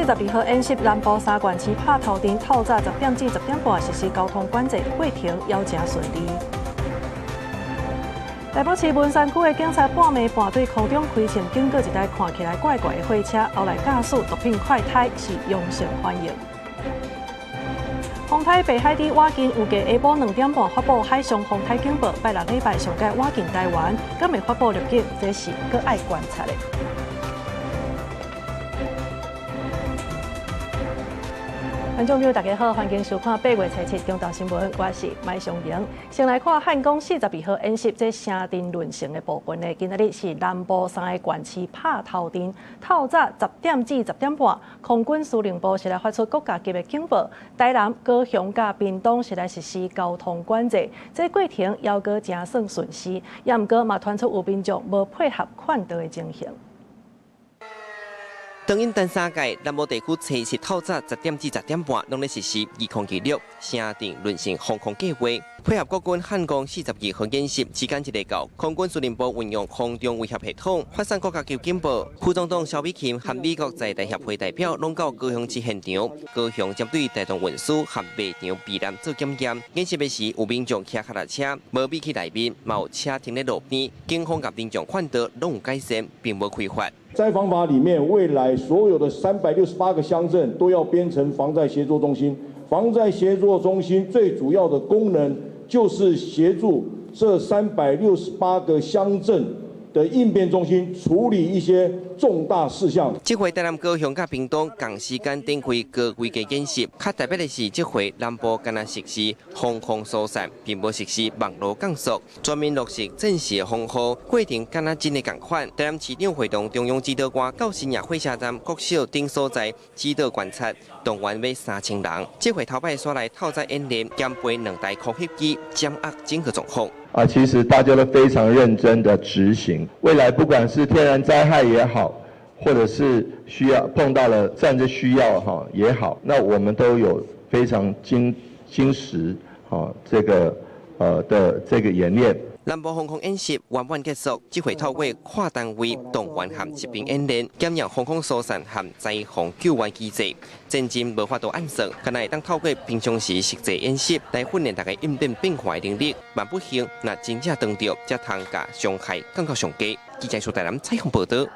42號演習，南部三縣市拍頭陣，透早10點至10點半實施交通管制，過程猶誠順利。台北市文山區的警察半暝半對空中開槍警告一台看起來怪怪的貨車，後來駕駛毒品快胎是陽性反應。風颱白海豬倚近預計下晡2點半發布海上風颱警報，拜六禮拜上蓋倚近台灣，敢會發布預警，這是閣愛觀察的。觀眾朋友，大家好，歡迎收看8月初7中晝新聞，我是麥尚瑩。先來看漢光42號演習這城鎮論城的部分呢，今仔日是南部三个縣市拍頭陣，透早10點至10點半，空軍司令部是來發出國家級的警報，台南、高雄佮屏東是來實施交通管制，這過程猶閣誠算順遂，也毋過嘛傳出有民眾無配合勸導的情形。當因單三屆南部地區初七透早10點至10點半，攏咧實施2026城鎮論城防空計劃，配合國軍漢光42號演習，時間一個到，空軍司令部運用空中威脅系統發送國家級警報。副總統蕭美琴和美國在台協會代表攏到高雄市現場，高雄針對大眾運輸和賣場避難做檢驗。演習的時有民眾騎腳踏車，無避去內面，嘛有車停咧路邊，警方佮民眾勸導攏有改善，並無開罰。災防法裡面，未來所有的368個鄉鎮都要編成防災協作中心。防災協作中心最主要的功能就是協助這368個鄉鎮的應變中心處理一些重大事項。這回台南、高雄佮屏東仝時間展開高規格演習，較特別的是，這回南部敢若實施防空疏散，並無實施網路降速，全面落實戰時防護，過程敢若真的仝款。台南市長會同中央指導官到新野火車站、國小等所在指導觀察，動員欲3000人。這回頭擺煞來透早演練，兼備兩台空襲機，掌握整個狀況。啊，其實大家都非常認真的執行。未來不管是天然災害也好，或者是需要碰到了戰爭需要哈也好，那我們都有非常精精實哈這個的這個演練。南部防空演習圓滿結束，這回透過跨單位動員和集兵演練，檢驗防空疏散和災防救援機制。戰爭無法度按算，敢若會當透過平常時實際演習來訓練大家應變變化的能力。萬不幸，若真正當著，才通共傷害降到上低。記者蘇台南採訪報導。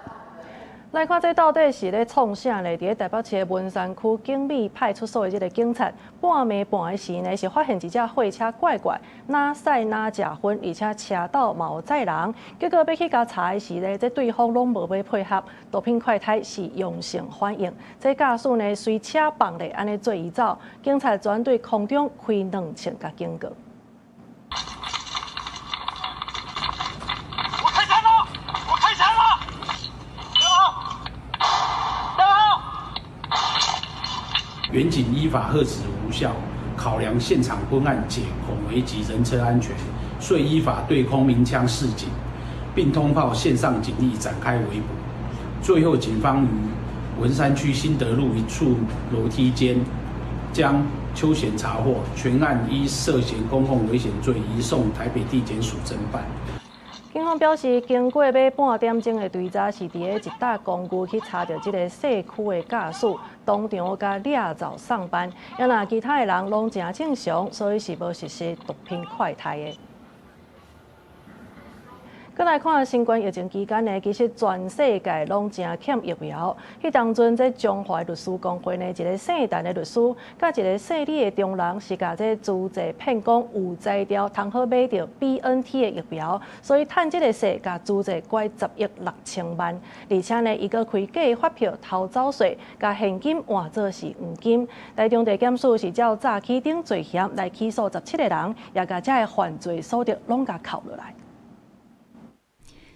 來看這到底是咧創啥呢？佇咧台北市的文山區景美派出所的這個警察，半暝半的時呢，是發現一隻貨車怪怪，哪駛哪食薰，而且車斗嘛有載人。結果欲去共查的時呢，這對方攏無欲配合，毒品快篩是陽性反應。這駕駛呢隨車放咧，按呢做伊走，警察轉對空中開兩槍共警告。我開槍了！我開槍了！員警依法喝止無效，考量現場昏暗且恐危及人車安全，遂依法對空鳴槍示警，並通報線上警力展開圍捕。最後，警方於文山區新德路一處樓梯間將邱顯查獲，全案依涉嫌公共危險罪移送台北地檢署偵辦。警方表示，經過欲半點鐘的追查，是佇咧一搭公寓去查著這个社區的駕駛，當場共掠走送辦。啊若其他的人攏誠正常，所以是無實施毒品快篩的。閣來看新冠疫情期間呢，其實全世界攏誠欠疫苗。彼當陣，這彰化律師公會呢，一个姓陳的律師，佮一个姓李的中人，是共這資濟騙講有才調，通好買著 BNT 的疫苗，所以趁這个勢，共資濟拐10億6千萬。而且呢，伊閣開假發票偷走稅，共現金換做是黃金。台中地檢署是照詐欺等罪嫌來起訴17個人，也共這个犯罪所得攏共扣落來。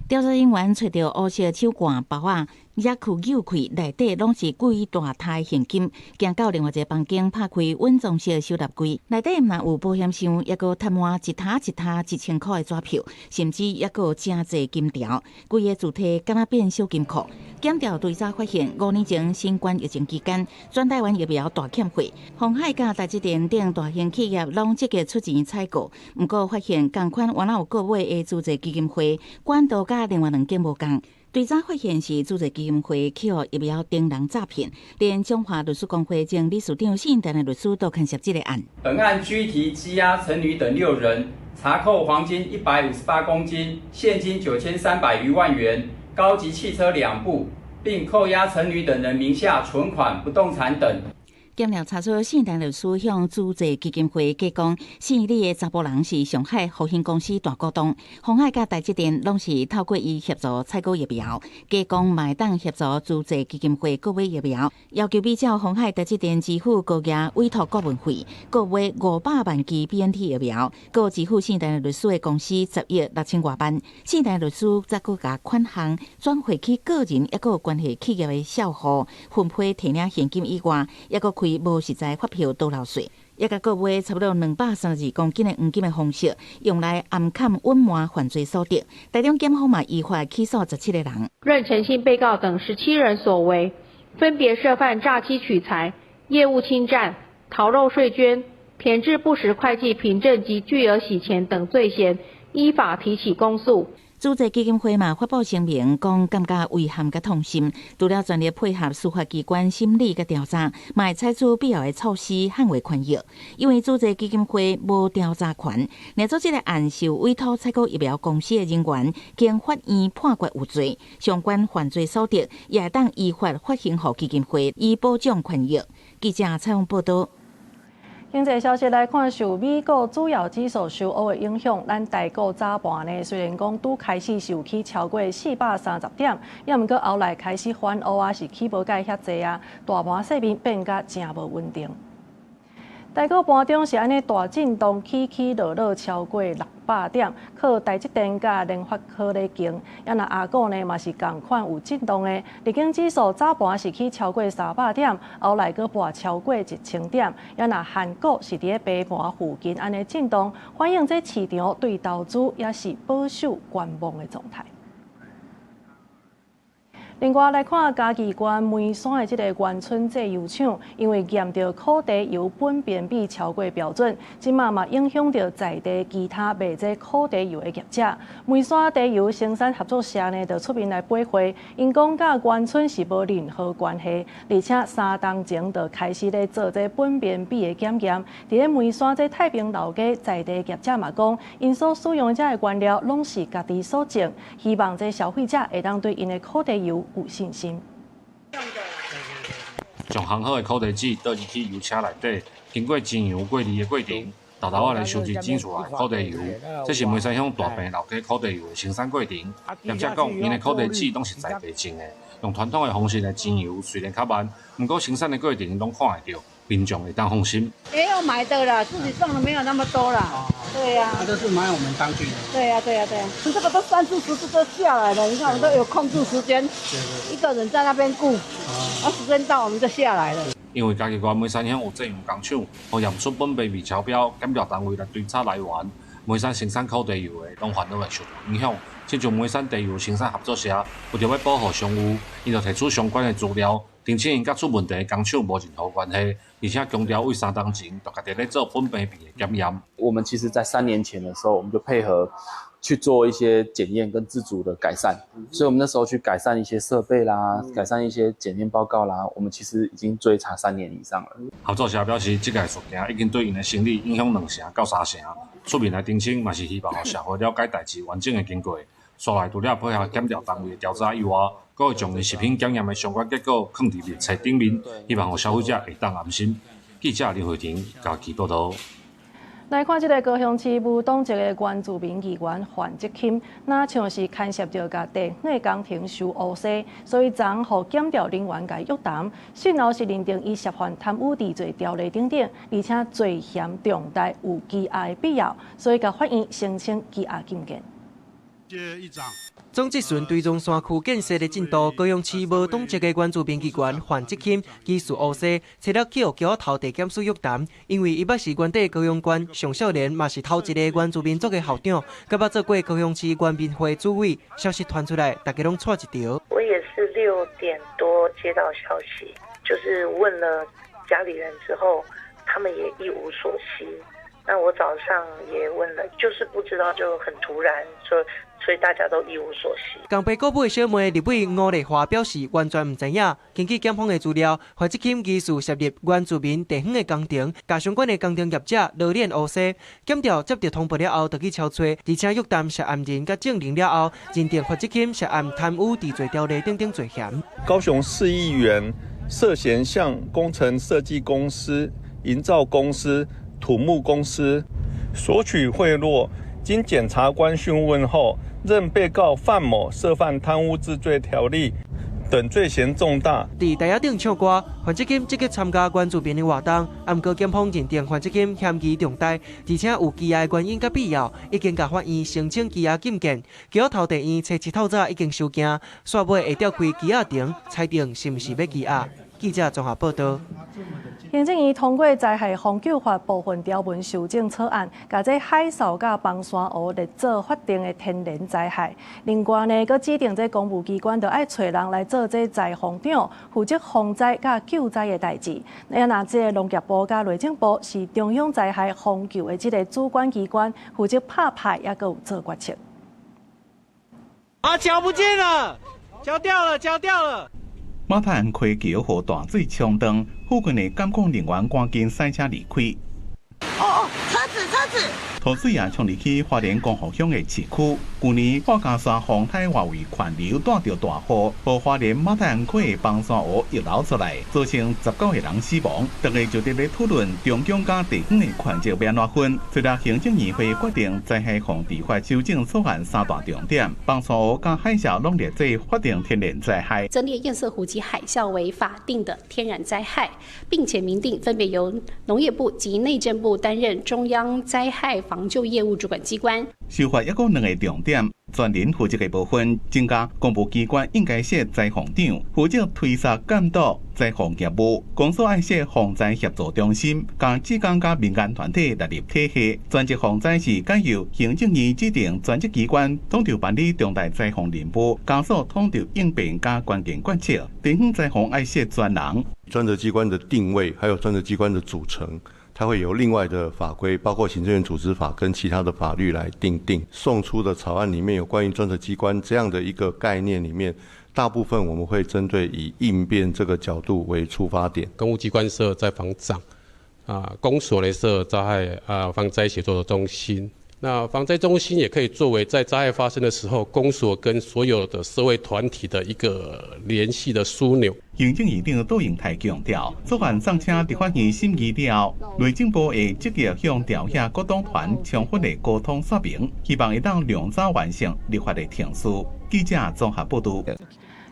調查人員揣著烏色手罈包仔，也扣扭開，內底攏是幾大沓現金。行到另外一个房間，拍開穩裝式收納櫃，內底嘛有保險箱，抑閣貼滿一沓一沓1000箍的紙票，甚至抑閣有誠濟金條。規个主體敢若變小金庫。檢調追查發現，5年前新冠疫情期間，全台灣疫苗大欠貨，鴻海佮台積電等大型企業攏積極出錢採購。毋過發現仝款原來有購買的資濟基金會，管道佮另外兩間無仝。追查發現是慈濟基金會去予疫苗中人詐騙，連中華律師公會前理事長姓陳的律師都牽涉這個案。本案拘提羈押陳女等六人，查扣黃金158公斤、現金9300餘萬元、高級汽車兩部，並扣押陳女等人名下存款、不動產等。檢調查出姓陳律師向慈濟基金會提供，姓李的查埔人是上海復興公司大股東，鴻海佮台積電攏是透過伊協助採購疫苗，加講嘛會當協助慈濟基金會購買疫苗，要求比照鴻海、台積電支付高額委託顧問費，購買500萬劑 BNT 疫苗，閣支付姓陳律師的公司10億6千外萬，姓陳律師則閣共款項轉匯去個人抑閣有關係企業的帳戶，分批提領現金以外，抑閣開無實在發票逃漏稅，抑閣購買差不多232公斤的黃金的方式，用來掩崁隱瞞犯罪所得。台中檢方嘛依法起訴17個人，認陳姓被告等17人所為，分別涉犯詐欺取財、業務侵佔、逃漏稅捐、填製不實會計憑證及巨額洗錢等罪嫌，依法提起公訴。慈濟基金會嘛發布聲明，講感覺遺憾佮痛心，除了全力配合司法機關審理佮調查，嘛會採取必要的措施捍衛權益。因為慈濟基金會無調查權，若做這個案受委託採購疫苗公司的人員，經法院判決有罪，相關犯罪所得也會當依法發還予基金會，以保障權益。記者採訪報道。經濟消息來看，受美國主要指數受烏的影響，咱台股早盤呢，雖然講拄開始是有起超過430點，也毋過後來開始反烏啊，是起無蓋遐濟啊，大盤勢面變甲誠無穩定。台股盤中是按呢大震盪，起起落落超過600點，靠台積電佮聯發科咧撐，啊若亞股呢嘛是仝款有震動的，日經指數早盤是起超過300點，後來閣跋超過1000點，啊若韓股是佇咧平盤附近按呢震動，反映這市場對投資也是保守觀望的狀態。另外來看嘉義縣梅山的這个源春製油廠，因為驗著苦茶油苯便比超過標準，這馬嘛影響著在地其他賣這苦茶油的業者。梅山茶油生產合作社呢，就出面來駁回，𪜶講佮源春是無任何關係，而且3冬前就開始咧做這苯便比的檢驗。佇咧梅山這太平老街在地業者嘛講，𪜶所使用的這个原料攏是家己所種，希望這消費者會當對𪜶的苦茶油有信心。將烘好的苦茶籽倒入去油車內底，經過精油過濾的過程，沓沓仔來收集整出來苦茶油。這是梅山鄉大坪老街苦茶油的生產過程。業者講，𪜶的苦茶籽攏是在地種的，用傳統的方式來精油，雖然較慢，毋過生產的過程攏看會著，民眾會當放心。也有買的啦，自己種的沒有那麼多啦。對呀。那都是買我們當地的。對呀，對呀，對呀。這個都三四十次都下來了，你看我們都有控制時間，一個人在那邊顧，啊，時間到我們就下來了。因為嘉義縣梅山鄉有製油工廠，予驗出苯便比超標，檢調單位來追查來源。梅山生產苦茶油的，攏煩惱會受到影響。親像梅山茶油生產合作社，為著欲保護商譽，𪜶就提出相關的資料，澄清𪜶佮出問題的工廠無任何關係，而且強調對3冬前就家己咧做苯便比的檢驗。我們其實在3年前的時候，我們就配合去做一些檢驗跟自主的改善，所以我們那時候去改善一些設備啦，改善一些檢驗報告啦，我們其實已經追查3年以上了。合作社表示，這个事件已經對𪜶的生意影響2成到3成，出面來澄清嘛是希望予社會了解代誌完整的經過。煞來除了配合檢調單位的調查以外，閣會將𪜶食品檢驗的相關結果囥佇面冊頂面，希望予消費者會當安心。記者林慧婷嘉義報導。來看這个高雄市無黨籍的原住民議員范哲欽，若像是牽涉著共地方的工程收烏紗，所以昨予檢調人員共約談，訊後是認定伊涉犯貪污治罪條例等等，而且罪嫌重大，有羈押的必要，所以共法院申請羈押禁見。總質詢堆中山區建設的進度，高雄市無黨籍的原住民議員范哲欽疑似烏紗，初六去予橋仔頭地檢署約談，因為伊捌是原底高雄縣上少年，嘛是頭一个原住民族的校長，閣捌做過高雄市原民會主委。消息傳出來，大家攏掣一著。我也是6點多接到消息，就是問了家裡人之後，他們也一無所悉。那我早上也問了，就是不知道，就很突然，所以大家都一無所悉。共被告的小妹立委吳麗華表示完全毋知影。根據檢方的資料，范志金疑似涉入原住民地方的工程，共相關的工程業者羅鏈烏西。檢調接到通報了後，就去抄揣，而且約談涉案人佮證人了後，認定范志金涉案貪污治罪條例等等罪嫌。高雄市議員涉嫌向工程設計公司、營造公司、土木公司索取賄賂，經檢察官訊問後，認被告范某涉犯貪污治罪條例等罪嫌重大。佇台仔頂唱歌，范志金積極參加原住民的活動，毋過檢方認定范志金嫌疑重大，而且有羈押的原因佮必要，已經共法院申請羈押禁見。橋仔頭地院初七透早已經收件，煞尾會調開羈押庭，裁定是毋是欲羈押。記者綜合報道。行政院通過災害防救法部分條文修正草案，共這海嘯佮崩山湖列做法定的天然災害。另外呢，閣指定這公務機關著愛揣人來做這災防長，負責防災佮救災的代誌。那若這個農業部佮內政部是中央災害防救的這个主管機關，負責拍牌，猶閣有做決策。啊，橋不見了，橋掉了，橋掉了。馬太鞍溪橋予大水沖斷，附近的監控人員趕緊駛車離開。哦哦，車子車子！土水也沖入去花蓮光復鄉的市區。舊年訶家山風颱外圍環流帶著大雨，予花蓮馬太鞍溪的崩山湖溢流出來，造成19個人死亡。大家就佇咧討論中央佮地方的權責欲按怎分。隨著行政院會決定災害防治法修正草案三大重點，崩山湖佮海嘯攏列做法定天然災害。增列堰塞湖及海嘯為法定的天然災害，並且明定分別由農業部及內政部擔任中央災害防救業務主管機關。修法抑閣兩個重點，專人負責的部分，增加公務機關應該設災防長，負責推捒監督災防業務；公所愛設防災協助中心，將志工佮民間團體納入體系。專責防災是改由行政院指定專責機關統籌辦理重大災防任務，加速統籌應變佮關鍵決策。地方災防愛設專人，專責機關的定位，還有專責機關的組成。它會有另外的法規，包括行政院組織法跟其他的法律來訂定。送出的草案裡面有關於專責機關這樣的一個概念裡面，大部分我們會針對以應變這個角度為出發點。公務機關設災防長，啊，公所呢設災害啊防災協作的中心。那防災中心也可以作為在災害發生的時候，公所跟所有的社會團體的一個聯繫的樞紐。行政院長杜應泰強調，草案送請立法院審議了後，內政部會積極向朝野各黨團充分的溝通說明，希望會當量早完成立法的程序。記者綜合報導。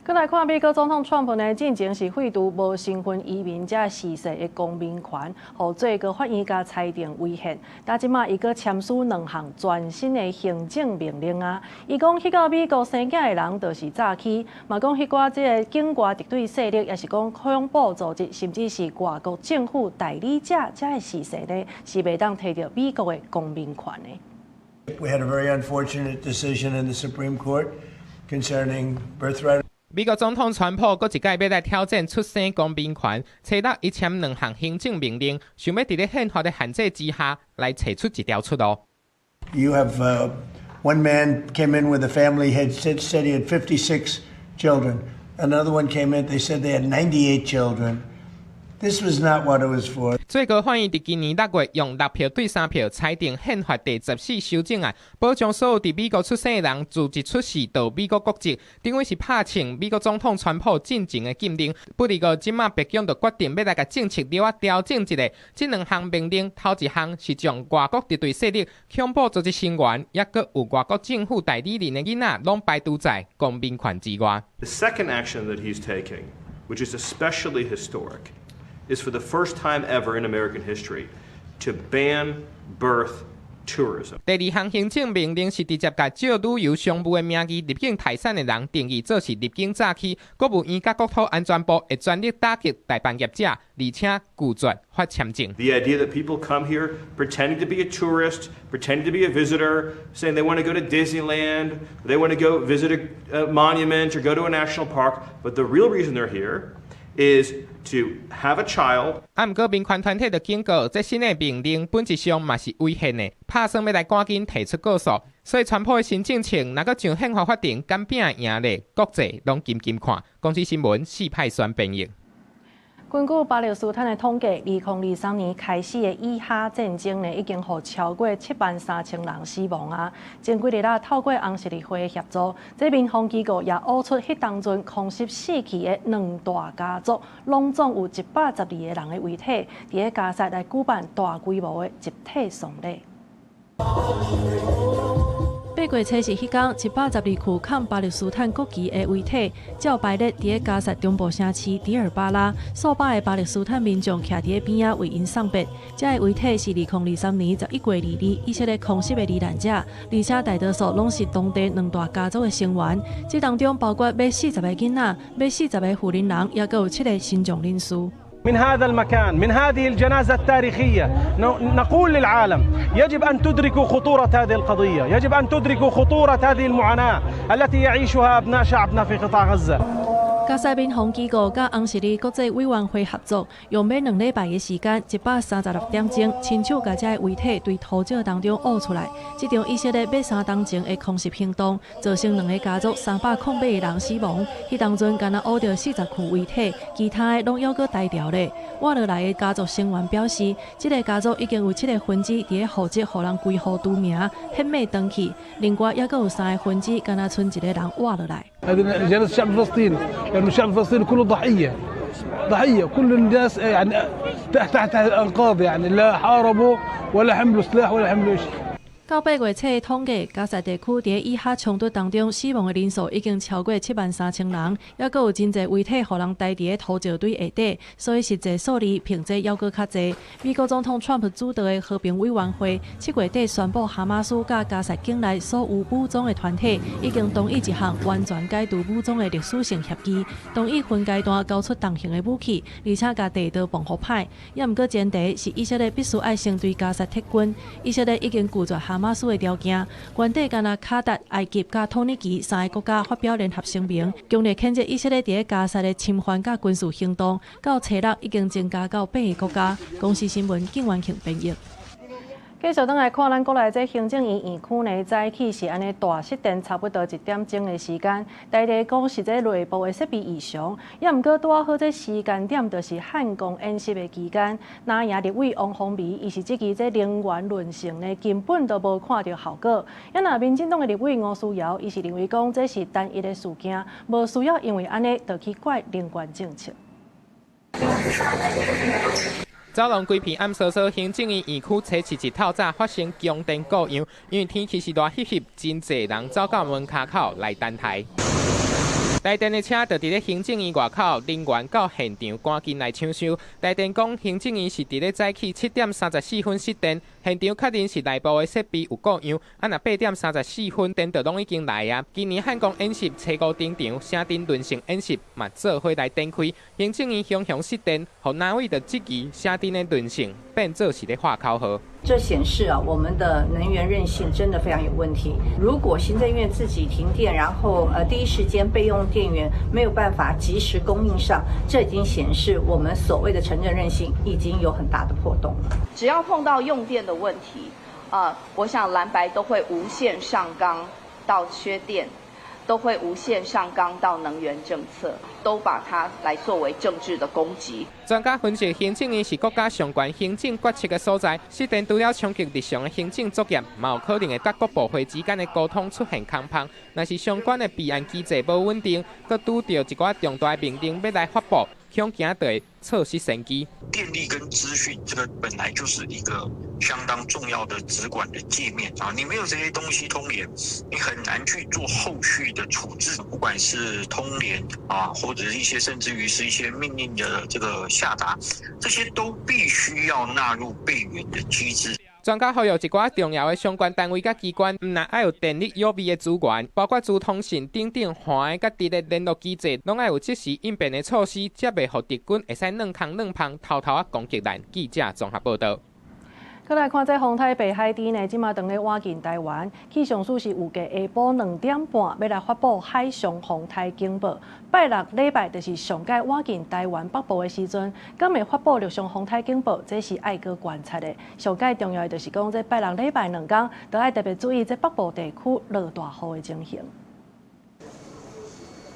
閣來看美國總統川普呢，進前是廢除無身份移民者視世的公民權，予最高法院共裁定違憲。但這馬伊閣簽署兩項全新的行政命令啊！伊講去到美國生囝的人就是詐欺，嘛講彼寡這个境外敵對勢力，抑是講恐怖組織，甚至是外國政府代理者，這的視世呢，是袂當提著美國的公民權的。 We had a very unfortunate decision in the Supreme Court concerning birthright. 美國總統川普閣一擺欲來挑戰出生公民權，初六伊簽兩項行政命令，想欲佇咧憲法的限制之下來揣出一條出路。 You have one man came in with a family, had said he had 56 children. Another one came in, they said they had 98 children. This was not what it was for. 最高法院佇今年6月用6票對3票裁定憲法第14修正案，保障所有佇美國出生的人自一出世就美國國籍，等於是拍穿美國總統川普進前的禁令。不過，這馬白宮就決定欲來共政策略仔調整一下。這兩項命令，頭一項是將外國敵對勢力、恐怖組織成員，抑閣有外國政府代理人的囡仔，攏排除在公民權之外。 The second action that he's taking, which is especially historic, is for the first time ever in American history to ban birth tourism. 第二項行政命令是直接共借旅遊商務的名義入境待產的人定義做是入境詐欺。國務院佮國土安全部會全力打擊代辦業者，而且拒絕發簽證。 The idea that people come here pretending to be a tourist, pretending to be a visitor, saying they want to go to Disneyland, they want to go visit a monument or go to a national park, but the real reason they're here is to have a child。啊，毋過民權團體就警告，這新的命令本質上嘛是違憲的，拍算欲來趕緊提出告訴。所以，川普的新政策若閣上憲法法庭，敢拚贏咧，國際攏緊緊看。公視新聞四派選編譯。根據巴勒斯坦的統計，2023年開始的以哈戰爭呢，已經予超過73,000人死亡啊！前幾日啊，透過紅十字會的協助，這民防機構也挖出彼當陣空襲死去的兩大家族，攏總有112個人的遺體，佇咧加薩來舉辦大規模的集體喪禮。8月初四彼工，112具扛巴勒斯坦國旗的遺體，照排列佇咧加薩中部城市迪爾巴拉，數百个巴勒斯坦民眾徛佇咧邊仔為𪜶送別。這个遺體是2023年11月22日以色列空襲的罹難者，而且大多數攏是當地兩大家族的成員。這當中包括欲40个囡仔、欲40个婦人人，猶閣有七个身障人士。 من هذا المكان من هذه الجنازة التاريخية نقول للعالم يجب أن تدركوا خطورة هذه القضية، يجب أن تدركوا خطورة هذه المعاناة التي يعيشها أبناء شعبنا في قطاع غزة。加薩民防機構佮紅十字國際委員會合作，用欲2禮拜的時間，136點鐘，親手共這个遺體對土石當中挖出來。這場以色列欲3冬前的空襲行動，造成兩个家族308個人死亡。彼當陣干焦挖著40具遺體，其他的攏猶閣呆牢咧。挖落來的家族成員表示，這个家族已經有七个分支佇咧負責予人歸戶除名，還欲轉去。另外，猶閣有三个分支，干焦賰一个人活落來。 هذه جنازة الشعب الفلسطيني لأنه الشعب الفلسطيني كله ضحية ضحية، كل الناس يعني تحت الأنقاض، يعني لا حاربوا ولا حملوا سلاح ولا حملوا شيء。到8月初的統計，加薩地區佇以哈衝突當中死亡的人數已經超過73,000人，猶閣有真濟遺體予人呆佇咧土石堆下底，所以實際數字評這猶閣較濟。美國總統川普主導的和平委員會7月底宣布，哈馬斯佮加薩境內所有武裝的團體已經同意一項完全解除武裝的歷史性協議，同意分階段交出重型的武器，而且共地道磅予歹。猶毋過前提是以色列必須愛先對加薩撤軍，以色列已經拒絕哈馬斯的條件，原底干焦卡達、埃及佮土耳其三个國家發表聯合聲明，強烈譴責以色列佇咧加薩的侵犯佮軍事行動。到初六已經增加到八个國家。公視新聞景元慶編譯。繼續轉來看咱國內這行政院院區呢，早起是按呢大失電，差不多1點鐘的時間。台電講是這內部的設備異常，也毋過拄好這時間點，就是漢光演習的期間。藍營立委王鴻薇，伊是質疑這能源論性呢，根本都無看著效果。啊若民進黨的立委吳思瑤，伊是認為講這是單一的事件，無需要因為按呢，就去怪能源政策。走廊規片暗嗖嗖，行政院院區初四一透早發生供電故障，因為天氣是熱翕翕，真濟人走到門跤口來等待。台電的車就佇咧行政院外口，人員到現場趕緊來搶修。台電講，行政院是佇咧早起7點34分失電，現場確認是內部的設備有故障。啊，若8點34分電就攏已經來啊。今年漢光演習初五登場，城鎮輪性演習嘛做伙來展開。行政院雄雄失電，予藍委就質疑城鎮的韌性變做是咧喊口號。這顯示啊，我們的能源韌性真的非常有問題。如果行政院自己停電，然後第一時間備用電源沒有辦法及時供應上，這已經顯示我們所謂的城鎮韌性已經有很大的破洞了。只要碰到用電的問題，我想藍白都會無限上綱到缺電，都會無限上綱到能源政策，都把它來作為政治的攻擊。專家分析，行政院是國家上懸行政決策的所在，失電除了衝擊日常的行政作業，嘛有可能會佮各部會之間的溝通出現空縫。若是相關的備案機制無穩定，閣拄著一寡重大命令欲來發布，恐驚就會錯失先機。電力跟資訊，這個本來就是一個相當重要的直管的界面啊，你沒有這些東西通聯，你很難去做後續的處置，不管是通聯啊，或者是一些甚至於是一些命令的這個下達，這些都必須要納入備援的機制。專家呼籲一寡重要的相關單位佮機關，毋但愛有電力予備的資源，包括資通訊等等，橫的佮直的聯絡機制，攏愛有即時應變的措施，才袂予敵軍會使軟空軟芳偷偷仔攻擊咱。記者綜合報導。閣來看這風颱白海豬呢，這馬當咧倚近台灣，氣象署是預計下晡2點半欲來發布海上風颱警報。拜六禮拜就是上蓋倚近台灣北部的時陣，敢會發布陸上風颱警報，這是愛閣觀察的。上蓋重要的就是講，這拜六禮拜兩工，都愛特別注意這北部地區落大雨的情形。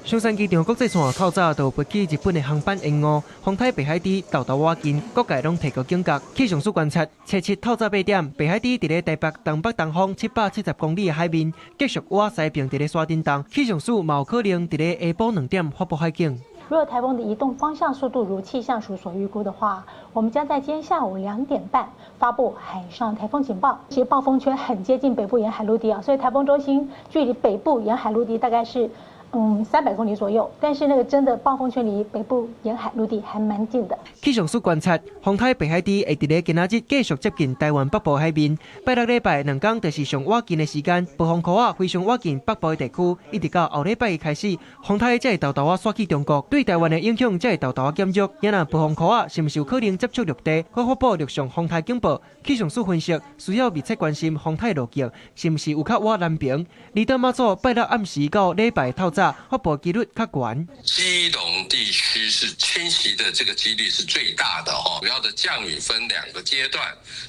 松山機場國際線透早就飛去日本的航班延誤，風颱白海豬沓沓倚近，各界攏提高警覺。氣象署觀察，初七透早8點，白海豬佇咧台北東北東方770公里的海面，繼續倚西並佇咧徙振動。氣象署嘛有可能佇咧下晡2點發布海警。如果颱風的移動方向、速度如氣象署所預估的話，我們將在今天下午2點半發布海上颱風警報。其實暴風圈很接近北部沿海陸地啊，所以颱風中心距離北部沿海陸地大概是300公里左右，但是那個真的暴風圈離北部沿海陸地還蠻近的。氣象署觀察，風颱白海豬會佇咧今仔日繼續接近台灣北部海面。拜六禮拜兩工就是上倚近的時間，暴風圈仔非常倚近北部的地區，一直到後禮拜一開始，風颱才會沓沓仔徙去中國，對台灣的影響才會沓沓仔減弱。也若暴風圈仔是毋是有可能接觸陸地，閣發布陸上風颱警報？氣象署分析，需要密切關心風颱路徑，是毋是有較倚南爿？離島馬祖拜六暗時到禮拜透早發布機率較懸。基隆地區是侵襲的這個幾率是最大的哈，主要的降雨分兩個階段，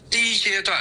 第一階段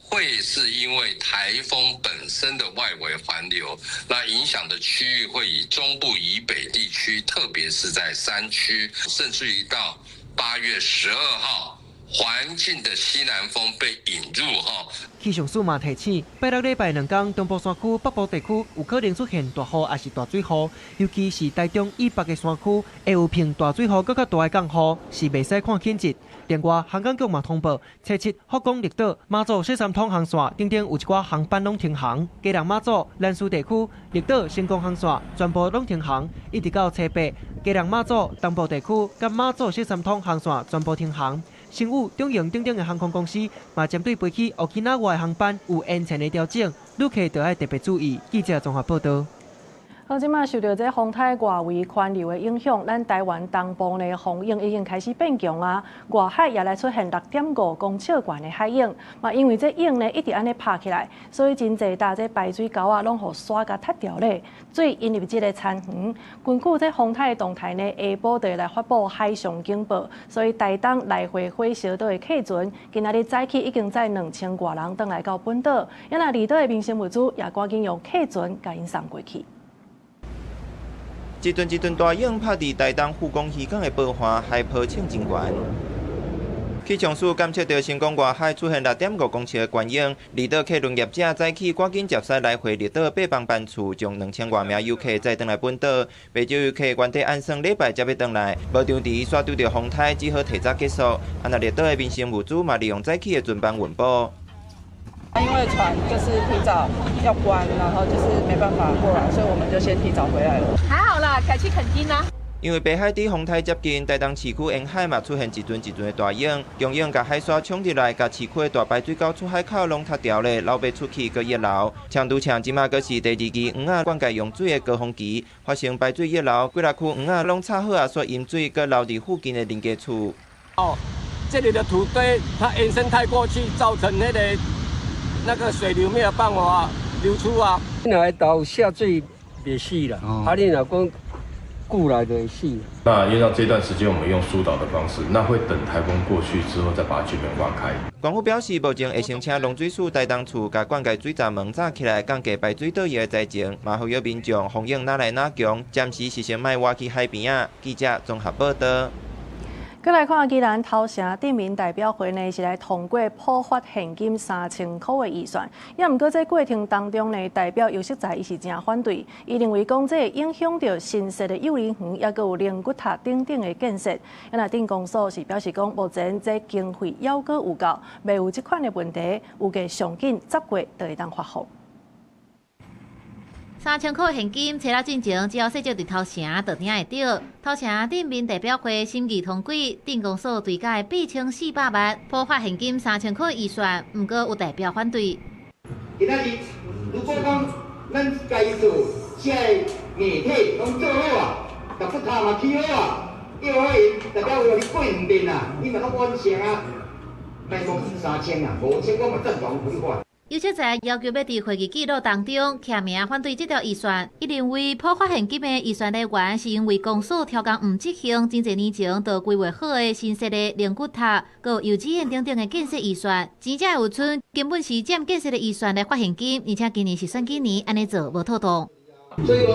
會是因為颱風本身的外圍環流，那影響的區域會以中部以北地區，特別是在山區，甚至於到8月12號，環境的西南風被引入哈。氣象署嘛提醒，拜六禮拜兩工，中部山區、北部地區有可能出現大雨，抑是大水雨，尤其是台中以北的山區，會有比大水雨閣較大的降雨，是袂使看輕質。另外，航港局嘛通報，初七福岡綠島、馬祖雪山通航線等等有一寡航班攏停航，基隆馬祖、蘭嶼地區、綠島成功航線全部攏停航，一直到初八，基隆馬祖東部地區佮馬祖雪山通航線全部停航。星宇、中榮等等的航空公司嘛，針對飛去沖繩的航班有延遲的調整，旅客就愛特別注意。記者綜合報導。好，這馬受著這風颱外圍環流的影響，咱台灣東部的風湧已經開始變強啊，外海也來出現6.5公尺懸的海湧。嘛，因為這湧呢一直按呢拍起來，所以真濟搭這排水溝仔攏予沙共塞牢咧，水淹入這个田園。根據這風颱的動態呢，下晡就會來發布海上警報，所以台東來回火燒島的客船，今仔日早起已經載2000外人轉來到本島，也若離島的民生物資也趕緊用客船共𪜶送過去。一陣一陣大湧拍佇台東富岡漁港的波岸，海波衝真懸。氣象署監測著成功外海出現6.5公尺的懸湧，離島客輪業者早起趕緊接駛來回離島八班班次，將2000外名遊客載轉來本島。袂少遊客原底按算禮拜才欲轉來，無場佇煞拄著風颱，只好提早結束。啊，若離島的民生物資嘛，利用早起的船班運補。因為船就是提早要關，然後就是沒辦法過來，所以我們就先提早回來了。還好啦，改去墾丁啦。因為白海豬風颱接近，台東市區沿海嘛出現一陣一陣的大湧，強湧共海沙沖入來，共市區的大排水溝出海口攏塞牢咧，流袂出去，閣溢流。像拄像這馬閣是第二期塱仔灌溉用水的高峰期，發生排水溢流，幾若區塱仔攏插好啊，煞淹水，閣流佇附近的人家厝。哦，這裡的土堆它延伸太過去，造成那個水流沒有辦法流出啊。你若到下水袂死啦，啊你若講久來就會死。那因為這段時間我們用疏導的方式，那會等颱風過去之後再把它全面挖開。縣府表示，目前會先請農水署台東處共灌溉水閘門閘起來，降低排水倒溢的災情。嘛呼籲民眾風湧若來若強，暫時是先莫倚去海邊仔。記者綜合報導。閣來看宜蘭頭城鎮民代表會呢，是來通過普發現金3000箍的預算。也毋過這過程當中呢，代表游錫才伊是誠反對，伊認為講這會影響著新設的幼兒園，抑閣有靈骨塔等等的建設。啊，若鎮公所是表示講，目前這經費猶閣有夠，袂有這款的問題，預計上緊10月就會當發放。3000箍現金，初六進前，只要細少佇頭城就聽會著。頭城鎮民代表會審議通過，鎮公所追加8400萬，普發現金3000箍預算，毋過有代表反對。今仔日如果講咱家己做，這个硬體攏做好啊，共骨頭嘛起好啊，叫好𪜶，代表有你過唔便啊，你嘛攏完成啊。莫講3000啊，5000我嘛贊同違法。邱清才要求欲佇會議記錄當中簽名反對這條預算，伊認為普發現金的預算來源是因為公所調工毋執行，真濟年前就規劃好的新設的靈骨塔、閣有幼稚園等等的建設預算，錢才會有賰，根本是佔建設的預算來發現金，而且今年是選舉年，按呢做無妥當。所以講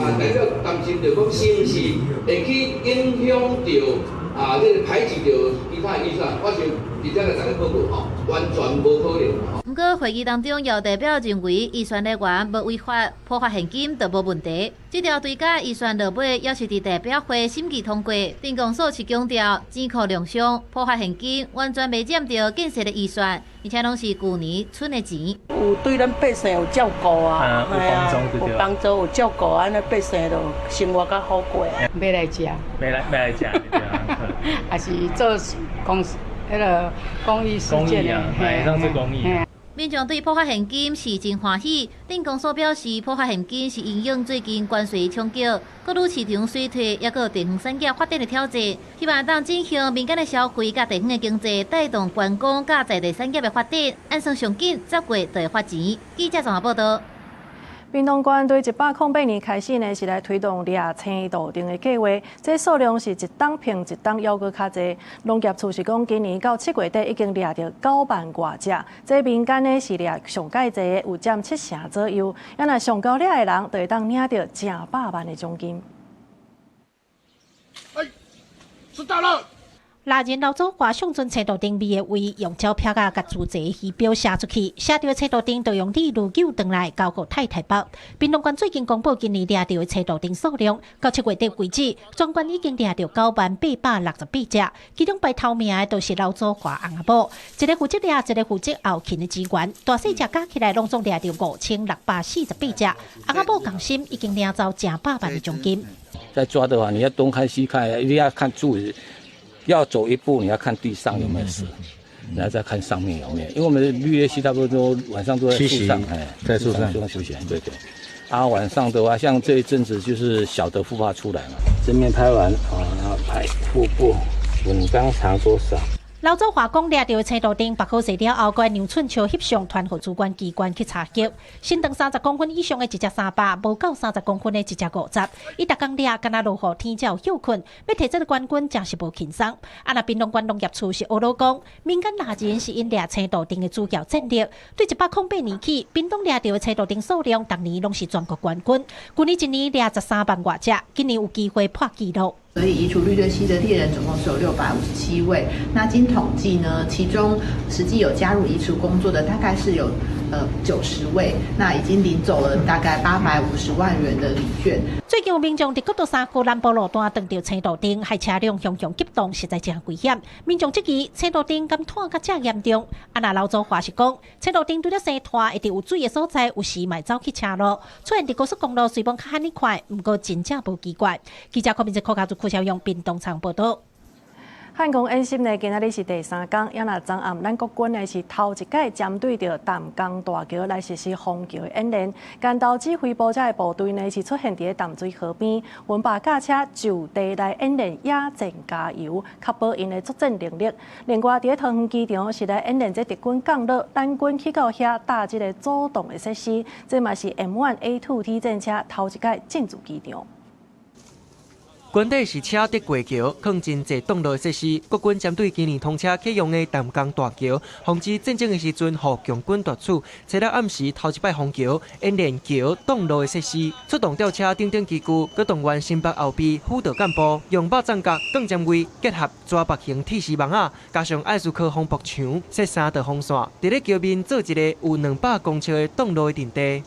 啊，代表擔心著講是毋是會去影響著啊，這個排擠著其他預算，我想佇遮共大家報告吼，完全無可能。毋過會議當中，有代表認為預算來源無違法，普發現金就無問題。這條追加預算落尾，也是佇代表會審議通過。鎮公所是強調錢庫量上，普發現金完全袂佔著建設的預算，而且攏是舊年賰的錢。有對咱百姓有照顧啊，有幫助，有幫助有照顧，按呢百姓就生活較好過。欲來食，欲來欲來食，還是做公司彼个公益事件的，嘿，當做公益。民眾對普發現金是真歡喜。鎮公所表示，普發現金是因應最近關稅衝擊、各類市場衰退，抑閣地方產業發展的挑戰，希望當振興民間的消費，佮地方的經濟，帶動觀光佮在地產業的發展。按算上緊10月就會發錢。記者綜合報導。屏東縣對108年開始呢，是來推動掠青杜鵑的計畫，這數量是一冬比一冬猶閣較濟。農業處是講，今年到7月底已經掠著9萬外隻，這民間呢是掠上蓋濟的，有佔7成左右。啊若上高掠的人，就會當領著成百萬的獎金。哎，知道了。獵人劉祖華上陣青杜鵑覓的位，用鳥拍仔共自製魚標射出去，射著的青杜鵑就用鯉魚救轉來交予太太腹。屏東縣最近公布今年掠著的青杜鵑數量，到7月底為止，全縣已經掠著98,068隻。其中排頭名的就是劉祖華翁仔某，一個負責掠，一個負責後勤的支援，大細隻加起來攏總掠著5648隻。翁仔某仝心已經領走成百萬的獎金。在抓的話，你要東看西看，一定要看注意。要走一步，你要看地上有沒有蛇，然後再看上面有沒有。因為我們綠鬣蜥差不多晚上都在樹上，哎，在樹上休息。對對。啊，晚上的話，像這一陣子就是小的孵化出來嘛。正面拍完，啊，然後拍腹部，吻肛長多少？劉祖華講，掠著的青杜鵑縛好勢了後，閣量寸尺翕相，傳予主管機關去查核。身長30公分以上的一隻300，無夠30公分的一隻50。伊逐工掠，敢若落雨天才有歇睏，欲提這个冠軍真是無輕鬆。啊，若屏東縣農業處是呵咾講，民間獵人是𪜶掠青杜鵑的主要戰力。對108年起，屏東掠著的青杜鵑數量，逐年攏是全國冠軍。舊年一年掠13萬外隻，今年有機會破紀錄。所以移除綠鬣蜥的獵人總共是有657位。那經統計呢，其中實際有加入移除工作的大概是有90位，那已經領走了大概850萬元的禮券。最近有民眾佇國道3號南部路段撞著青杜鵑，害車輛雄雄急動，實在真危險。民眾質疑青杜鵑敢湠甲遮嚴重？啊，若劉祖華是講，青杜鵑除了生湠，會佇有水的所在，有時嘛會走去車路。出現佇高速公路雖罔較罕呢快，毋過真正無奇怪。記者柯明哲、柯家族、柯小勇，屏東場報導。漢光演習呢，今仔日是第三工，也若昨暗，咱國軍呢是頭一擺針對著淡江大橋來實施封橋的演練。幹道指揮部遮的部隊呢是出現佇咧淡水河邊，雲白駕車就地來演練野戰加油，確保𪜶的作戰能力。另外，佇咧桃園機場是來演練這敵軍降落，咱軍去到遐搭這個主動的設施，這嘛是 M1A2T 戰車頭一擺進駐機場。軍隊是車得過橋，囥真濟擋路設施。國軍針對今年通車啟用的淡江大橋，防止戰爭的時陣，予共軍奪取。昨日暗時頭一擺封橋，演練橋擋路的設施，出動吊車等等機具，閣動員新北後備輔導幹部，用肉棧角、鋼針位結合蛇腹型鐵絲網仔，加上愛斯科防爆牆，設三道防線，佇咧橋面做一个有200公尺的擋路的陣地。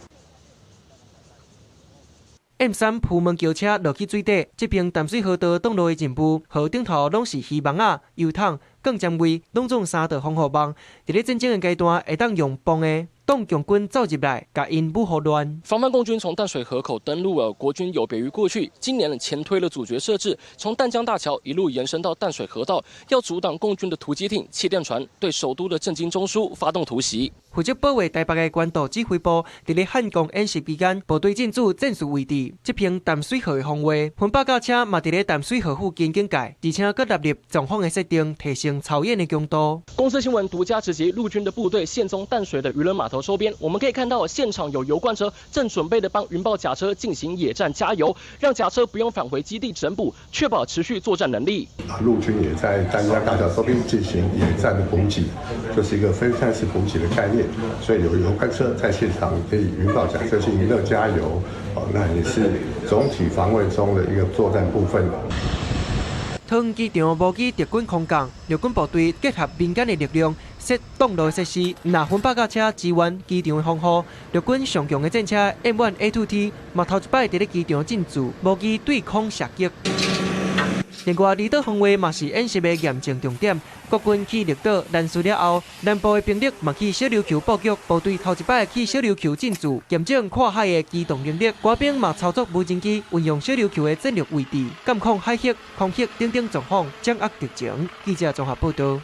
M3鋪門橋車落去水底，這邊淡水河道擋路的任務，河頂頭攏是漁網仔、油桶、鋼針位，攏總三道防護網。佇咧戰爭的階段，會當用磅的擋共軍走入來，共𪜶武予亂。防範共軍從淡水河口登陸了，國軍有別於過去，今年前推了阻絕設置，從淡江大橋一路延伸到淡水河道，要阻擋共軍的突擊艇、氣墊船對首都的政經中樞發動突襲。負責保衛台北的關渡指揮部，佇咧漢光演習期間，部隊進駐戰術位置，執行淡水河的防衛。雲豹轎車嘛佇咧淡水河附近警戒，而且閣納入狀況的設定，提升操演的強度。公視新聞獨家直擊陸軍的部隊現蹤淡水的漁輪碼頭周邊，我們可以看到現場有油罐車正準備的幫雲豹甲車進行野戰加油，讓甲車不用返回基地整補，確保持續作戰能力。陸軍也在淡江大橋周邊進行野戰的補給，就是一個分散式補給的概念，所以有油罐車在現場可以雲豹甲車進行熱加油，哦，那也是總體防衛中的一個作戰部分。桃園機場無機敵軍空降，陸軍部隊結合民間的力量設擋路設施，若雲豹轎車支援機場的防護，陸軍上強的戰車 M1A2T 嘛頭一擺佇咧機場進駐，無機對空射擊。另外，離島防衛嘛是演習的驗證重點。國軍去綠島攔戍了後，南部的兵力嘛去小琉球布局，部隊頭一擺去小琉球進駐，驗證跨海的機動能力。官兵嘛操作無人機，運用小琉球的戰略位置，監控海域、空域等等狀況，掌握敵情。記者綜合報道。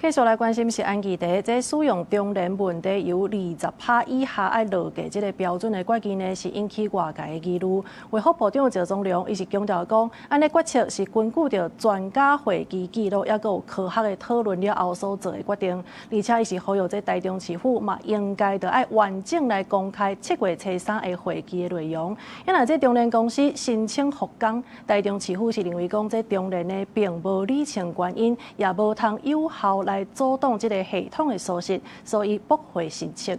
繼續來關心食安議題，這使用中煉問題油20%以下愛落價這个標準的決議呢，是引起外界的疑慮。衛福部長趙宗龍伊是強調講，按呢決策是根據著專家會議記錄，抑閣有科學的討論了後所做的決定。而且伊是呼籲這台中市府嘛，應該著愛完整來公開七月初三的會議的內容。因為這中煉公司申請復工，台中市府是認為講，這中煉呢並無理清原因，也無通有效來阻擋這个系統的疏失，所以駁回申請。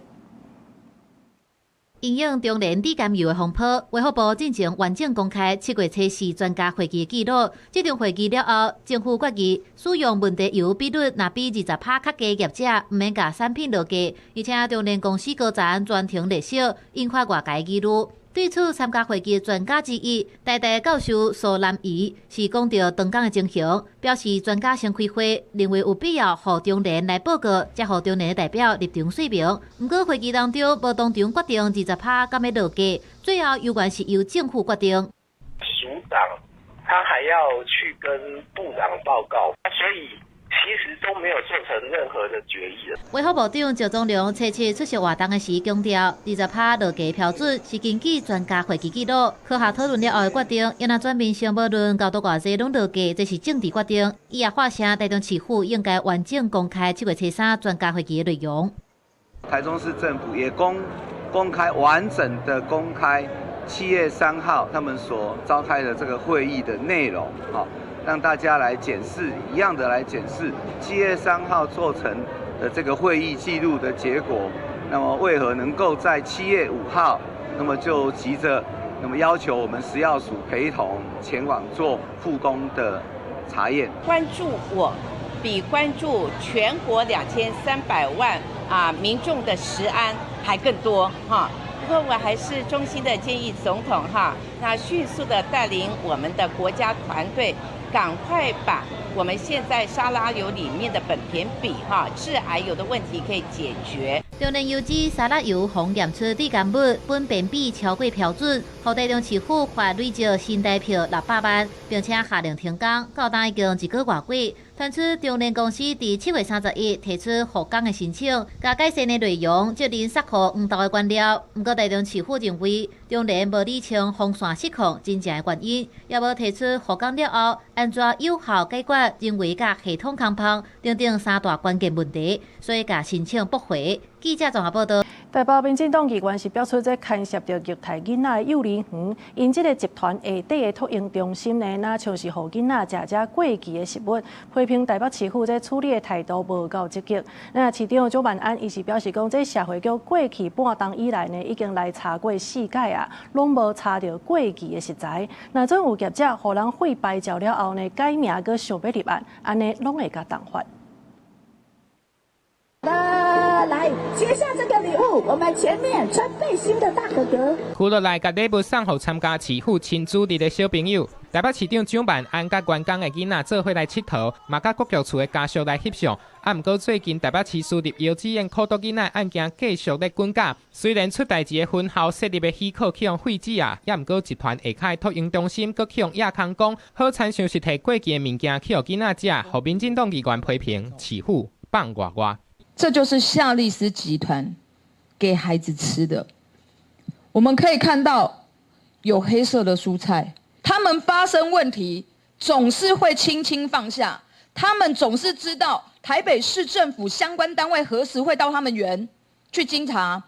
因應中煉致甘油的風波，衛福部進前完整公開七月初四專家會議記錄。這場會議了後，政府決議使用問題油比率若比20%較低業者，毋免共產品落架。而且中煉公司高層全程列席，引發外界疑慮。對此，參加會議的專家之一，台大教授蘇南儀是講著當工的情形，表示專家先開會，認為有必要予中煉來報告，才予中煉的代表入場說明。毋過會議當中無當場決定20%敢欲落價，最後猶原是由政府決定。署長他還要去跟部長報告，所以其實都沒有做成任何的決議。衛福部長趙宗龍初七出席活動的時強調，20%落價標準是根據專家會議記錄、科學討論了後的決定。欲按怎轉變成無論高度偌濟攏落價，這是政治決定。伊也發聲，台中市府應該完整公開7月初三專家會議的內容。台中市政府也公開完整的公開7月3號他們所召開的這個會議的內容，好。讓大家來檢視，一樣的來檢視7月3號做成的這個會議記錄的結果。那麼為何能夠在7月5號，那麼就急着那麼要求我們食藥署陪同前往做復工的查驗？關注我，比關注全國2300萬啊民眾的食安還更多哈。不過我還是衷心的建議總統哈，那迅速的帶領我們的國家團隊，趕快把我們現在沙拉油裡面的苯駢芘哈致癌油的問題可以解決。中煉油脂沙拉油予驗出致癌物苯苯芘超過標準，予台中市府罰累積新台票600萬，並且下令停工，到今已經一個外過。傳出中煉公司佇7月31提出復工的申請，共改善的內容責任釋予黃道的官僚。毋過台中市府認為中煉無理清風線失控真正的原因，也無提出復工了後按怎有效解決人為佮系統空縫等等三大關鍵問題，所以共申請駁回。記者綜合報道。台北民進黨議員是表出這牽涉著虐待囡仔的幼兒園，𪜶這个集團下底的托嬰中心呢，若像是予囡仔食食過期的食物，批評台北市府這處理的態度無夠積極。那市長蔣萬安伊是表示講，這社會局過去半冬以來呢，已經來查過四擺啊，攏無查著過期的食材。若準有業者予人廢牌照了後呢，改名閣想欲入案，按呢攏會共重罰。來接下這個禮物，我們前面穿背心的大哥哥。除了來共禮物送予參加市府親子日的小朋友，台北市長蔣萬安佮員工的囡仔做伙來𨑨迌，嘛佮國教處的家屬來翕相。啊，毋過最近台北市私立幼稚園苦毒囡仔案件繼續咧滾價，雖然出代誌的分校設立的許可去予廢止啊，也毋過集團下跤的托嬰中心閣去予亞康講，好親像是提過期的物件去予囡仔食，予民進黨議員批評市府放外外。這就是夏利斯集團給孩子吃的。我們可以看到有黑色的蔬菜，他們發生問題總是會輕輕放下，他們總是知道台北市政府相關單位何時會到他們園去稽查。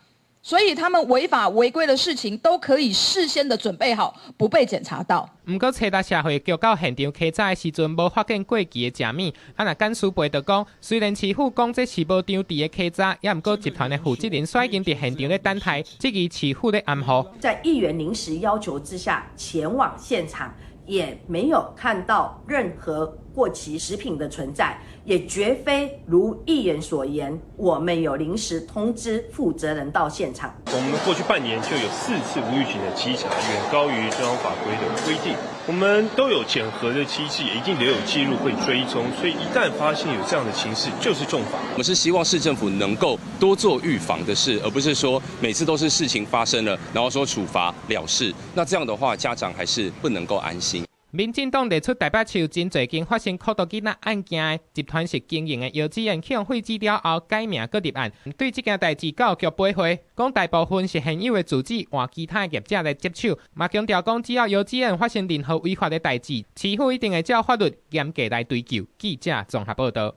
所以他們違法違規的事情都可以事先的準備好，不被檢查到。毋過，初六社會局到現場稽查的時陣，無發現過期的食物。啊，若干事背就講，雖然市府講這是無張佇的稽查，也毋過集團的負責人率經佇現場咧等待，質疑市府咧掩護。在議員臨時要求之下，前往現場，也沒有看到任何過期食品的存在，也絕非如議員所言，我們有臨時通知負責人到現場。我們過去半年就有4次無預警的稽查，遠高於中央法規的規定。我們都有檢核的機制，也一定留有記錄會追蹤，所以一旦發現有這樣的情勢，就是重罰。我們是希望市政府能夠多做預防的事，而不是說每次都是事情發生了，然後說處罰了事。那這樣的話，家長還是不能夠安心。民進黨提出台北市真濟間發生苦毒囡仔案件的集團式經營的幼稚園，去予廢止了後改名閣入案，對這件代誌教育局駁回，講大部分是現有的住址換其他業者來接手，嘛強調講只要幼稚園發生任何違法的代誌，市府一定會照法律嚴格來追究。記者綜合報道。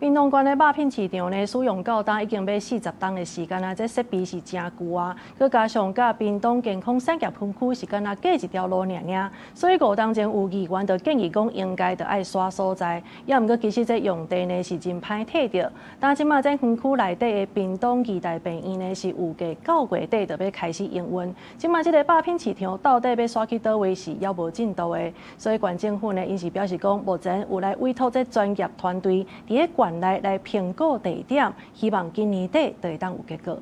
屏東縣的肉品市場呢，使用到今已經欲40冬的時間啊，這設備是真舊啊，閣加上佮屏東健康產業園區是干焦隔一條路爾爾，所以5冬前有議員就建議講，應該著愛徙所在。也毋過其實這用地呢是真歹提著。但這馬這園區內底的屏東義大病院呢是預計9月底就欲開始營運。這馬這个肉品市場到底欲徙去佗位是猶無進度的，所以縣政府呢，𪜶是表示講，目前有來委託這專業團隊佇咧縣內來評估地點，希望今年底就會當有結果。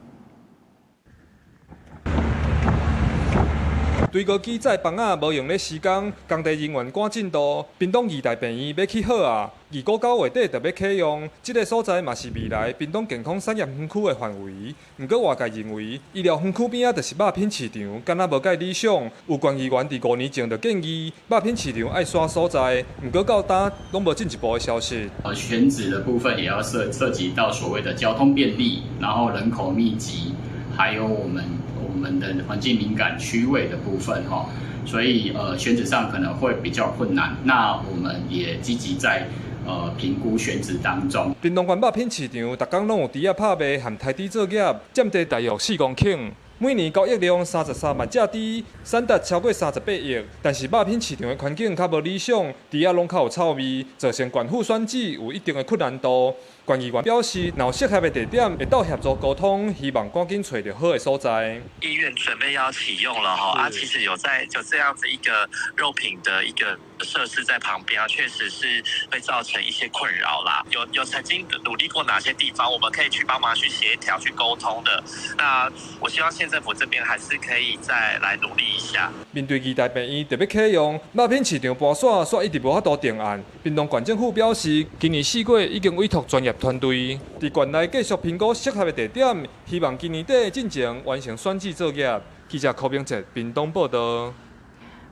堆高機載枋仔無閒咧施工，工地人員趕進度。屏東義大病院欲起好啊，預估9月底就欲啟用。這个所在嘛是未來屏東健康產業園區的範圍。毋過外界認為，醫療園區邊仔就是肉品市場，敢若無蓋理想。有縣議員佇5年前就建議，肉品市場愛徙所在，毋過到今攏無進一步的消息。選址的部分也要涉及到所謂的交通便利，然後人口密集，還有我們的環境敏感區位的部分哈，所以選址上可能會比較困難。那我們也積極在評估選址當中。屏東縣肉品市場，逐工攏有豬仔拍賣和刣豬作業，佔地大約4公頃，每年交易量33萬隻豬，產值超過38億。但是肉品市場的環境較無理想，豬仔攏較有臭味，造成縣府選址有一定的困難度。縣議員表示，若有適合的地點，會當協助溝通，希望趕緊揣著好的所在。醫院準備要啟用了哈，啊，其實有在就這樣子一個肉品的一個設施在旁邊啊，確實是會造成一些困擾啦。有曾經努力過哪些地方，我們可以去幫忙去協調、去溝通的。那我希望縣政府這邊還是可以再來努力一下。面對義大病院特別啟用，肉品市場搬徙，煞一直無法度定案。屏東縣政府表示，今年4月已經委託專業團隊佇縣內繼續評估適合的地點，希望今年底進前完成選址作業。記者柯明哲屏東報道。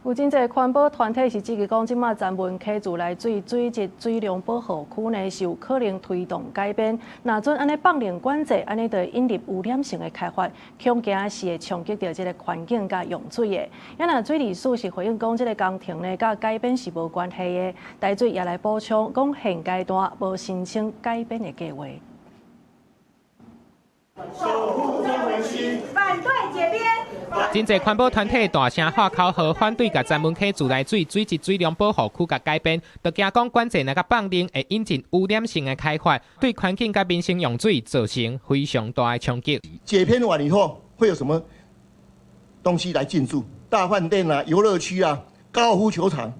有真濟環保團體是質疑講，這馬曾文溪自來水水質水量保護區呢是有可能推動改編。若準按呢放任管制，按呢就會引入污染性的開發，恐驚是會衝擊著這个環境佮用水的。啊若水利署是回應講，這个工程呢佮改編是無關係的。台水也來補充講，現階段無申請改編的計劃。守護曾文溪，反對解編。真濟環保團體大聲喊口號，反對共曾文溪自來水水質水量保護區共改編，就驚講管制若共放任，會引進污染性的開發，對環境佮民生用水造成非常大的衝擊。解編完以後，會有什麼東西來進駐？大飯店啊、遊樂區啊、高爾夫球場，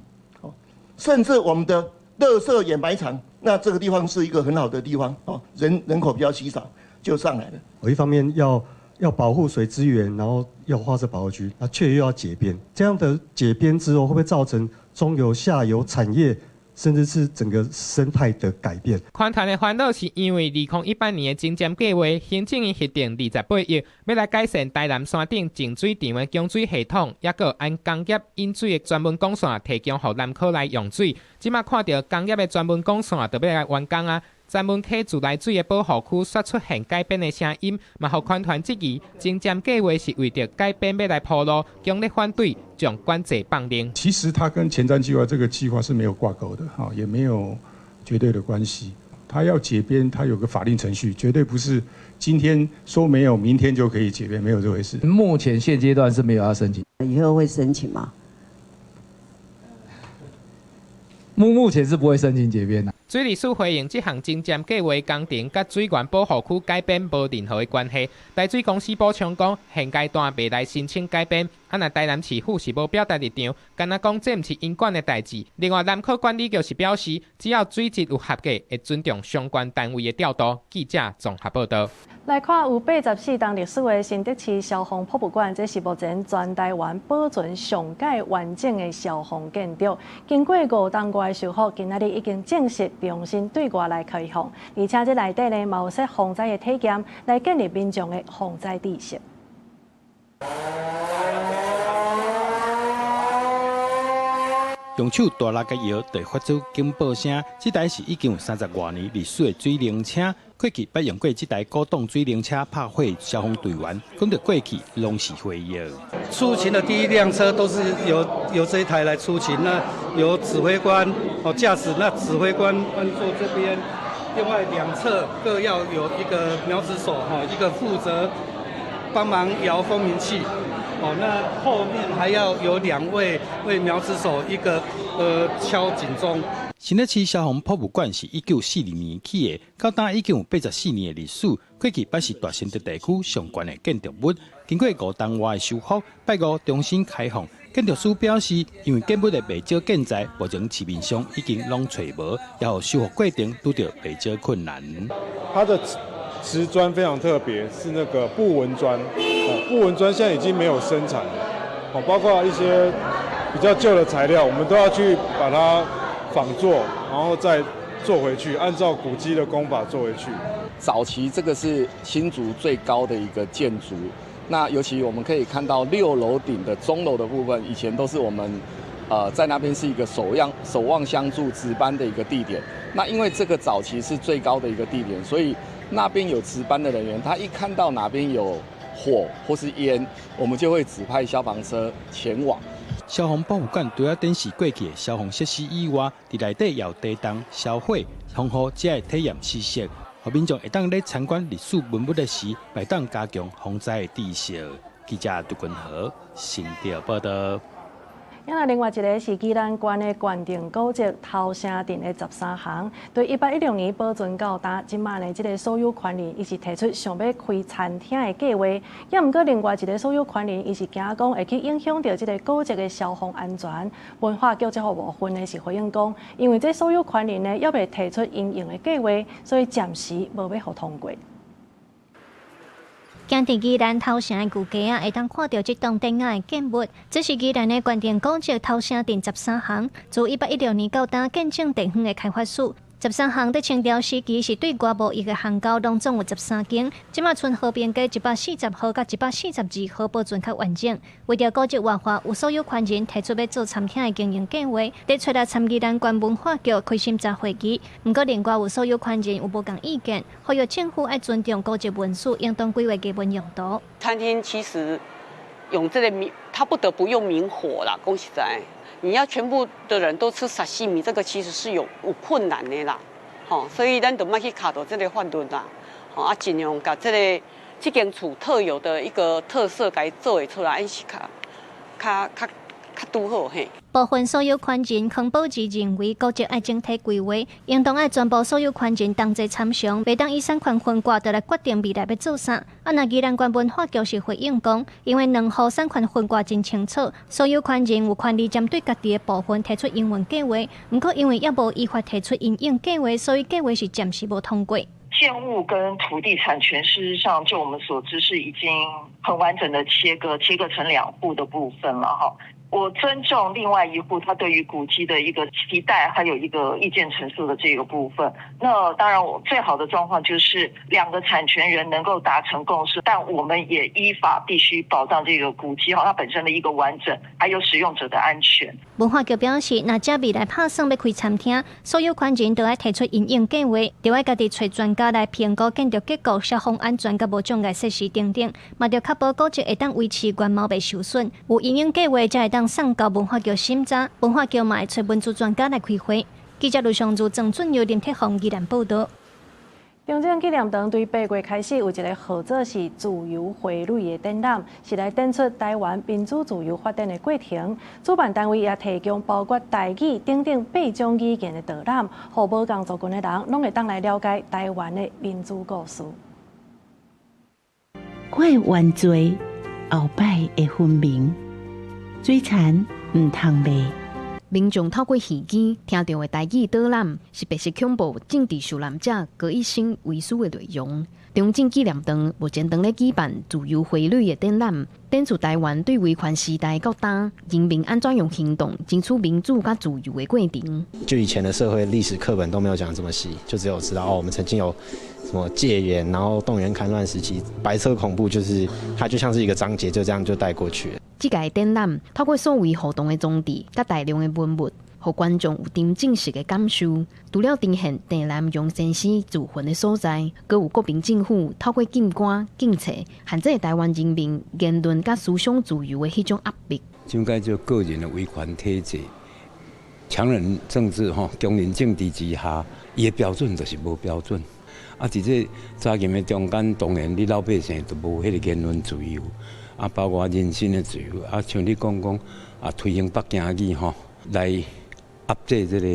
甚至我們的垃圾掩埋場，那這個地方是一個很好的地方，人口比較稀少，就上來了。我一方面要保護水資源，然後要劃設保護區，那卻又要解編，這樣的解編之後，會不會造成中游、下游產業，甚至是整個生態的改變？環團的煩惱是因為2018年的前瞻計劃，行政院核定28億，欲來改善台南山頂淨水場的供水系統，抑閣按工業飲水的專門管線提供予南科來用水。這馬看著工業的專門管線就欲來完工啊！专门溪自来水的保護區煞出現改編的聲音，嘛予環團質疑前瞻計劃是為著改編欲來鋪路，強烈反對將管制放任。其實它跟前瞻計劃這個計劃是沒有掛鈎的，哈，也沒有絕對的關係。他要解編，他有個法定程序，絕對不是今天說沒有，明天就可以解編，沒有這回事。目前現階段是沒有要申請，以後會申請嗎？目前是不會申請解編的。水利署回應，這項前瞻計劃工程佮水源保護區改編無任何的關係。台水公司補充講，現階段袂來申請改編。啊，若台南市府是無表達立場，干焦講這毋是𪜶管的代誌。另外，南科管理局是表示，只要水質有合格，會尊重相關單位的調度。記者綜合報導。來看有84冬歷史的新竹市消防博物館，這是目前全台灣保存上蓋完整的消防建築。經過5冬外的修復，今仔日已經正式重新對外來開放，而且這內底呢，嘛有設防災的體驗，來建立民眾的防災知識。用手大力共搖，就會發出警報聲。這台是已經有30外年歷史的水靈車。過去捌用過這台古董水靈車拍火消防隊員，講著過去攏是回憶。出勤的第一輛車都是由這一台來出勤，那由指揮官哦駕駛，那指揮官坐這邊，另外兩側各要有一個苗子手哈，一個負責幫忙搖蜂鳴器。哦，那後面還要有兩位苗子手，一個敲警鐘。新竹市消防博物館是1942年起的，到今已經有84年的歷史。過去捌是大新竹地區上懸的建築物，經過5冬外的修復，拜五重新開放。建築師表示，因為建物的袂少建材，目前市面上已經攏揣無，也予修復過程拄著袂少困難。它的瓷磚非常特別，是那個布紋磚。布紋磚現在已經沒有生產了，包括一些比較舊的材料，我們都要去把它仿做，然後再做回去，按照古蹟的工法做回去。早期這個是新竹最高的一個建築，那尤其我們可以看到6樓頂的鐘樓的部分，以前都是我們，在那邊是一個守望相助值班的一個地點。那因為這個早期是最高的一個地點，所以那邊有值班的人員，他一看到哪邊有火或是煙，我們就會指派消防車前往。消防博物館除了展示過去的消防設施以外，佇內底也有地動、消火、防護這个體驗知識，予民眾會當咧參觀歷史文物的時，會當加強防災的知識。記者杜君和新竹報導。啊，另外一个是宜蘭縣的縣定古蹟頭城鎮的13行，對116年保存到今，這馬呢，這个所有權人伊是提出想欲開餐廳的計劃，也毋過另外一个所有權人伊是驚講會去影響著這个古蹟的消防安全。文化局這個部分呢是回應講，因為這所有權人呢猶未提出營運的計劃，所以暫時無欲予通過。行佇宜蘭頭城的舊街仔，會當看著這棟典雅的建物。這是宜蘭的縣定古蹟頭城鎮13行，自116年到今見證地方的開發史。13行佇清朝時期是對外貿易的航溝，攏總有13間。這馬賰和平街140號佮142號保存較完整。為著古蹟活化，有所有權人提出欲做餐廳的經營計劃，佇初六參宜蘭縣文化局開審查會議。毋過另外有所有權人有無仝意見，呼籲政府愛尊重古蹟文史，應當規劃藝文用途。餐廳其實用這個明，他不得不用明火啦。講實在，你要全部的人都吃沙西米，這個其實是有困難的啦。吼，所以咱就莫去卡著這个法律啦。吼，啊，盡量共這个這間厝特有的一個特色，共伊做會出來，是較拄好嘿。部分所有權人康寶治認為，古蹟愛整體規劃，應當愛全部所有權人同齊參詳，袂當以產權分割就來決定未來欲做啥。啊，若宜蘭縣文化局是回應講，因為兩戶產權分割真清楚，所有權人有權利針對家己的部分提出營運計劃。毋過因為猶無依法提出營運計劃，所以計劃是暫時無通過。建物跟土地產權，事實上，就我們所知是已經很完整的切割，切割成兩戶的部分了哈。我尊重另外一戶他對於古蹟的一個期待，還有一個意見陳述的這個部分。那當然，我最好的狀況就是兩個產權人能夠達成共識，但我們也依法必須保障這個古蹟它本身的一個完整，還有使用者的安全。文化局表示，若這未來拍算欲開餐廳，所有權人都愛提出因應計劃，著愛家己揣專家來評估建築結構、消防安全佮無障礙設施等等，嘛著確保古蹟會當維持原貌袂受損。有因應計劃才會當送交文化局審查，文化局嘛會揣文資專家來開會。記者盧尚如、鄭俊耀、林鐵宏宜蘭報導。中正紀念堂對8月開始有一個號做是自由花蕊的展覽，是來展出台灣民主自由發展的過程。主辦單位也提供包括台語等等8種語言的導覽，予無仝族群的人攏會當來了解台灣的民主故事。我會原罪，後擺會分明。水田毋通賣。民眾透過耳機聽著的台語導覽，是白色恐怖政治受難者高一生遺書的內容。中正紀念堂目前正咧舉辦自由花蕊的展覽，展出台灣對威權時代到今人民按怎用行動爭取民主佮自由的過程。就以前的社會歷史課本都沒有講這麼細，就只有知道哦，我們曾經有什麼戒嚴，然後動員戡亂時期，白色恐怖，就是它就像是一個章節，就這樣就帶過去。這屆展覽透過數位互動的裝置，佮大量的文物，予觀眾有沉浸式的感受。除了呈現鄭南榕先生自焚的所在，閣有國民政府透過禁歌、禁冊，限制台灣人民言論佮思想自由的彼種壓迫。這種叫個人的威權體制、強人政治、吼強人政治之下，伊的標準就是無標準。啊，佇這查禁的中間，當然你老百姓就無彼個言論自由。啊，包括人身的自由，啊，像你講講啊，推行北京語吼，來壓制這個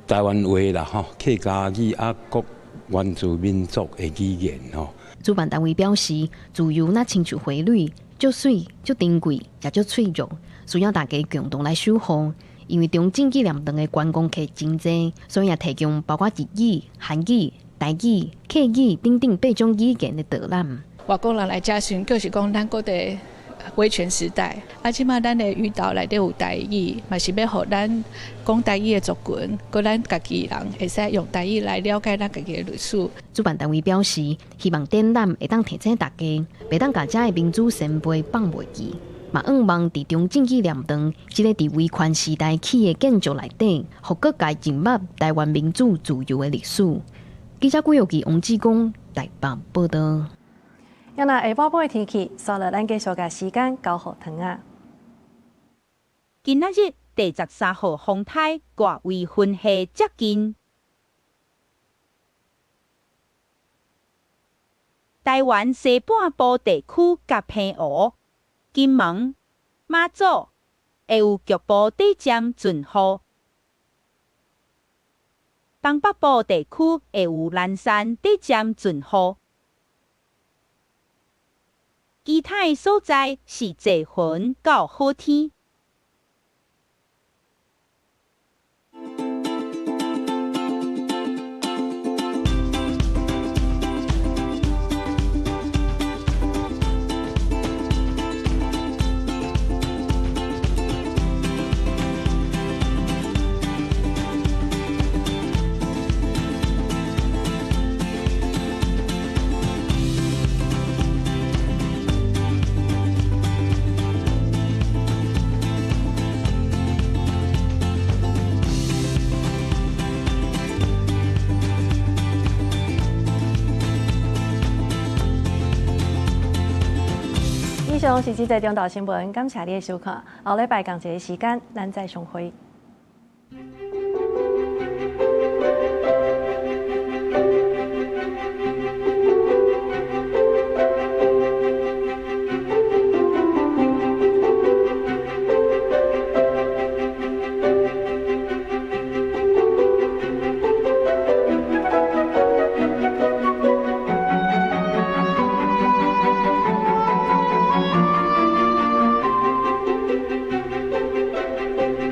台灣話啦吼，客家語啊，各原住民族的語言吼。主辦單位表示，自由若親像花蕊，足媠、足珍貴，也足脆弱，需要大家共同來守護。因為中正紀念堂的觀光客真濟，所以也提供包括日語、韓語、台語、客語等等8種語言的導覽。外國人來遮時，就是講咱閣佇威權時代，啊，這馬咱的語導內底有台語，嘛是欲予咱講台語的族群，閣咱家己人會使用台語來了解咱家己的歷史。主辦單位表示，希望展覽會當提醒大家，袂當共遮的民主前輩放袂記，嘛向望佇中正紀念堂這个佇威權時代起的建築內底，予各界認捌台灣民主自由的歷史。記者郭玉琪、王志剛台北報導。今仔下晡晡的天氣，煞落咱繼續共時間交予唐仔。今仔日第13號風台外圍雲系接近，台灣西半部地區佮澎湖、金門、馬祖會有局部短暫陣雨，東北部地區會有零散短暫陣雨。其他的所在是濟雲到好天。以上是這節中島新聞，感謝你的收看。後禮拜仝一个時間，咱再相會。